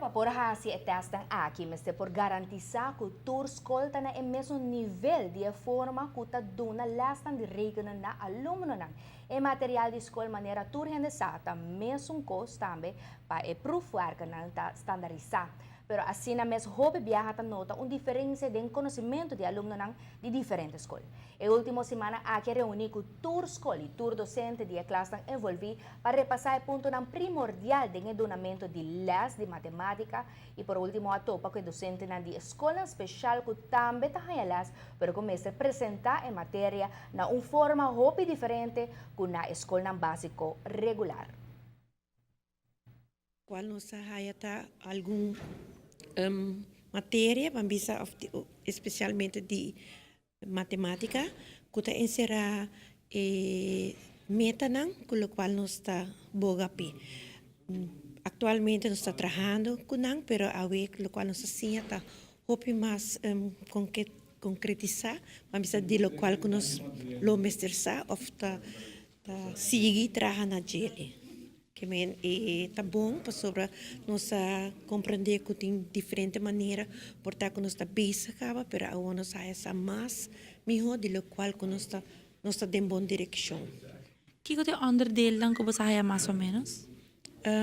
Pero pa por hasi e tèstnan aki mester por garantisá ku tur skol ta na e mesun nivel di e forma ku ta duna lèsnan di rekenen na alumnonan. E material di skol manera tur hende sa ta mesun kos tambe pa e proefwerkennan ta standarisá. Pero asina mes hopi biaha ta nota un diferensia den konosementu di alumnonan di diferente skol. E último simana aki a reuní ku tur skol i tur dosente di e klasnan envolví pa repasá e puntonan primordial den e dunamentu di lès di matemátika i por último a topa ku e dosentenan di e skolnan speshal ku tambe ta haña lès pero ku mester presentá e materia na un forma hopi diferente ku na e skolnan básiko regular. Cual nos a haya ta algun materia, ban bisa of especialmente di matematica, cu ta encera e metanan cu locual nos ta boga p'e. Actualmente nos ta trahando cu nan, pero awe locual nos ta siña ta hopi mas concretisa, ban bisa di locual cu nos lo mester sa of ta sigui traha na djele. Ke men e ta bon pasobra nos a komprendé ku tin diferente manera por ta ku nos ta bezig kaba pero awor nos haya sa mas mihó di lokual ku nos ta nos ta den bon direkshon. Kiko ta e onderdeelnan ku bo sa haya mas o ménos?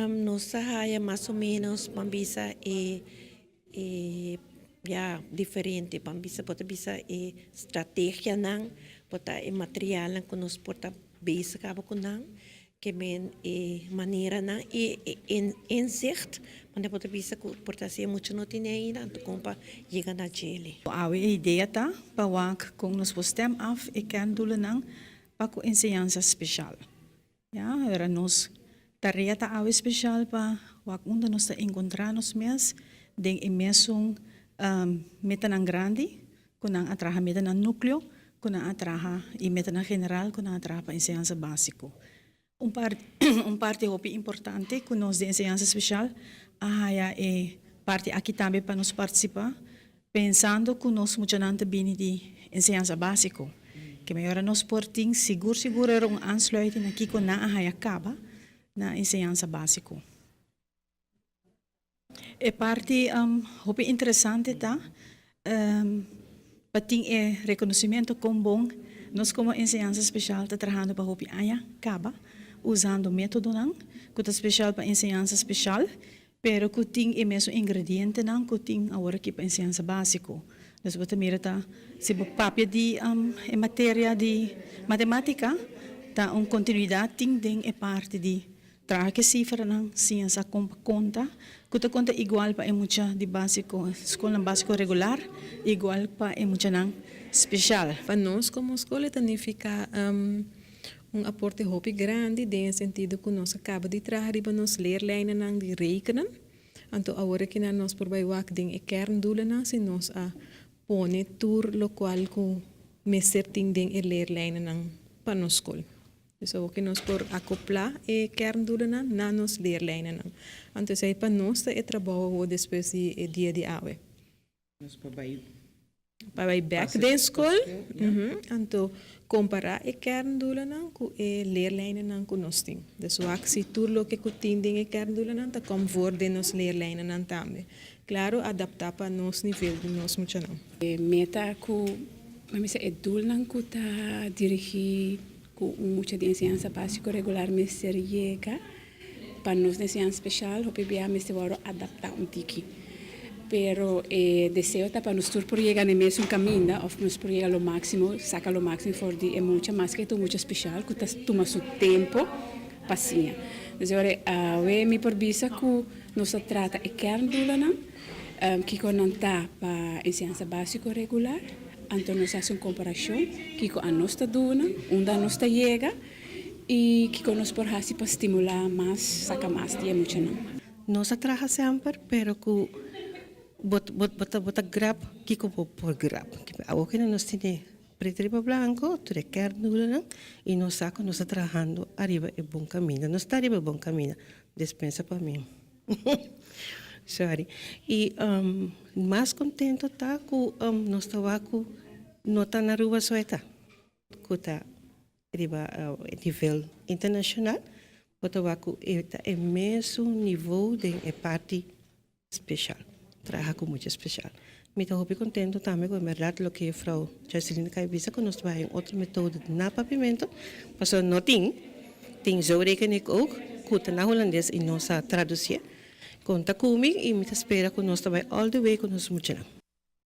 Nos sa haya mas o ménos ban bisa e e ya diferente ban bisa bo ta bisa e strategianan bo ta e materialnan ku nos por ta bezig kaba ku nan ke men e maneranan i e inzicht manera bo ta bisa ku por ta hasi mucha no tene ainda anto kon pa yega na djele. Awe e idea ta pa wak kon nos por stem af e kerndoelennan pa ku enseñansa speshal. Ya, era nos tarea ta awe special pa wak unda nos ta encontra nos mes den e mesun metanan grandi cu nan a traha, metanan nucleo cu nan a traha y metanan general cu nan a traha pa enseñansa basico. Un un parti hopi importante cu nos den enseñansa special a haya e parti aki tambe pa nos participa Pensando cu nos muchanan ta bini di enseñansa basico, ke meyora nos por tin sigur sigur era un aansluiting na kico nan a haya caba na enseñansa basico. E parti hopi interesante ta pa tin e reconocimento con bon nos como enseñansa special ta trahando pa hopi aña caba usando metodonan cu ta special pa enseñansa special Pero ku tin e mesun ingredientenan ku tin awor aki pa enseñansa básiko. Dus bo ta mira ta si bo papia di e materia di matematika ta un kontinuidat tin den e parti di traha ku e sifranan, siña sa kon pa konta, ku ta konta igual pa e mucha di básiko, skolnan básiko regular, igual pa e muchanan speshal. Pa nos komo skol e ta nifiká Un aporte hopi grandi den e sentido ku nos a kaba di traha riba nos leerlijnennan di rekenen, anto awor akinan nos por bai wak den e kerndoelennan si nos a pone tur lokual ku mester tin den e leerlijnennan pa nos skol. Dus awor ki nos por akoplá e kerndoelennan na nos leerlijnennan. Anto esei pa nos ta e trabou awor despues di e dia di awe. Nos pa bai. Pa bai bek den skol, anto kompará e kerndoelennan ku e leerlijnennan ku nos tin. Dus wak si tur loke ku tin den e kerndoelennan ta kom voor den nos leerlijnennan tambe. Klaro adaptá pa nos nivel di nos muchanan. E meta ku, mi bisa e doelnan ku ta dirigí ku un mucha di enseñansa básiko regular mester yega pa nos di enseñansa speshal hopi bia mester wòrdu adaptá un tiki. Pero e deseo ta pa nos tur por yega na e mesun kaminda òf nos por yega lo máksimo, saka lo máksimo for di e mucha, maske e ta un mucha speshal ku ta tuma su tempu pa siña. Entonces ora awe mi por bisa ku nos ta trata e kerndoelennan, kiko nan ta pa enseñansa básiko regular. Anto nos hasi un komparashon kiko anos ta duna, unda anos ta yega i kiko nos por hasi pa stimulá mas, saka mas di e muchanan. Nos a traha semper pero ku bo bo ta bo ta grab kiko bo por grab. Awor ku nos tene pretu riba blanko tur e kerndoelennan i nos sa ku nos ta trahando ariba e bon kaminda. Nos ta riba e bon kaminda, despensa pa mi. Sorry. Y mas contento ta cu nos ta wak cu no ta na Aruba so e ta, cu ta riba nivel internacional, bo ta wak cu e ta e mesun nivo den e parti. Special. Traha ku mucha special. Mi ta hopi contento tambe ku en berdad loke juffrouw Joyceline a bisa ku nos ta bay un otro methode na Papiamento, pasobra no tin, tin Zo Reken Ik Ook, ku ta na Hulandes y nos a traducié. Konta ku mi y mi ta spera ku nos ta bay all the way ku nos muchanan.